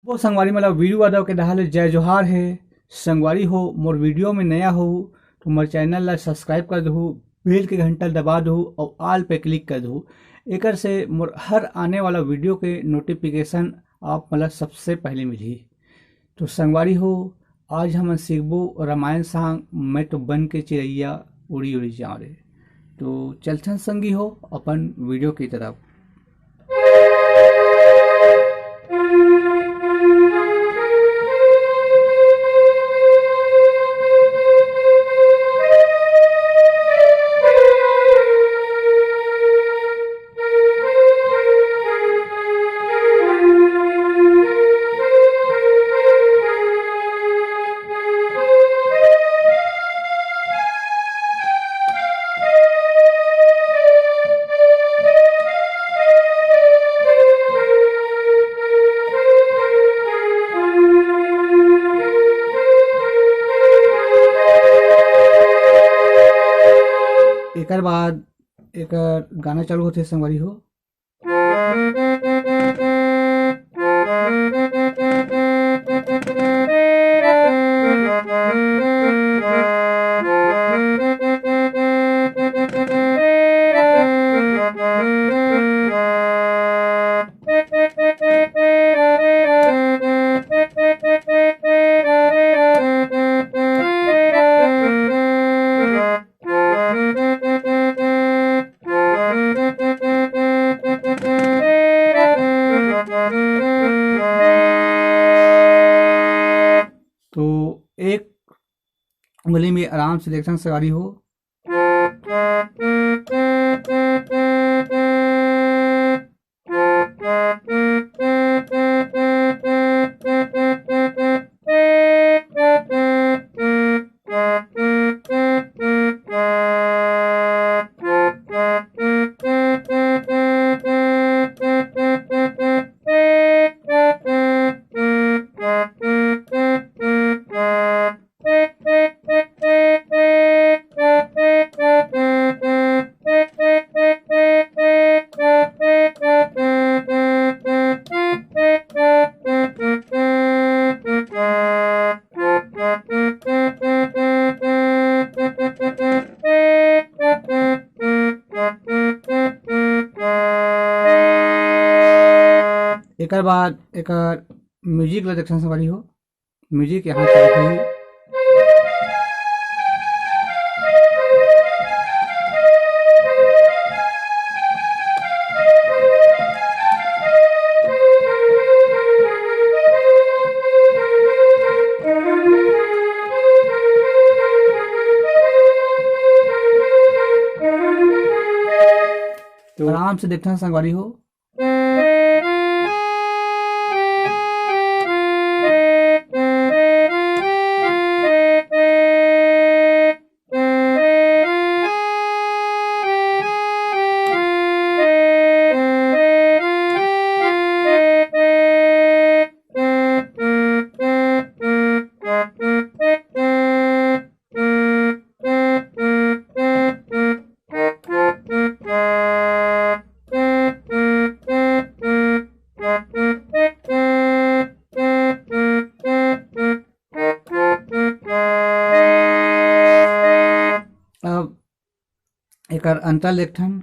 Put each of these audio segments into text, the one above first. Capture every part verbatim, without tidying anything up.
तो संगवारी मन ला वीरू यादव के डहार ले जय जोहार हे। संगवारी हो, मोर वीडियो में नया हो तो मोर चैनल ला सब्सक्राइब कर दहू, बेल के घंटा ला दबा दहू और ऑल पे क्लिक कर दहू। एकर से मोर हर आने वाला वीडियो के नोटिफिकेशन आप मन ला सबसे पहले मिलही। तो संगवारी हो, आज हमन सीखबो रामायण सांग, मैं तो बन के चिरैया उड़ी उड़ी जाऊं रे। तो चलथन संगी हो अपन वीडियो की तरफ। एकर बाद एकर गाना चालू होथे संगवारी हो। तो एक उंगली में आराम से देखना संगवारी हो। एकर बाद एकर म्यूजिक ला देखना संगवारी हो। म्यूजिक यहाँ चालू होही। तो आराम से देखना संगवारी हो। अब एकर अंतर एक ठन।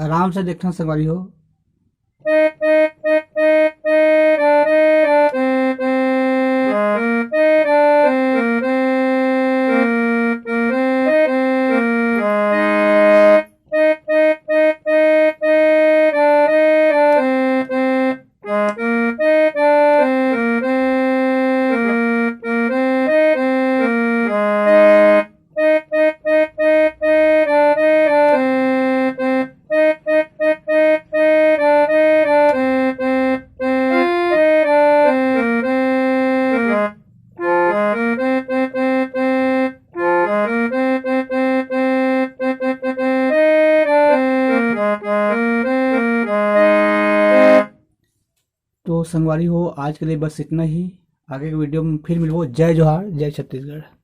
आराम से देखना संगवारी हो। तो संगवारी हो, आज के लिए बस इतना ही। आगे के वीडियो में फिर मिलबो। जय जोहार, जय छत्तीसगढ़।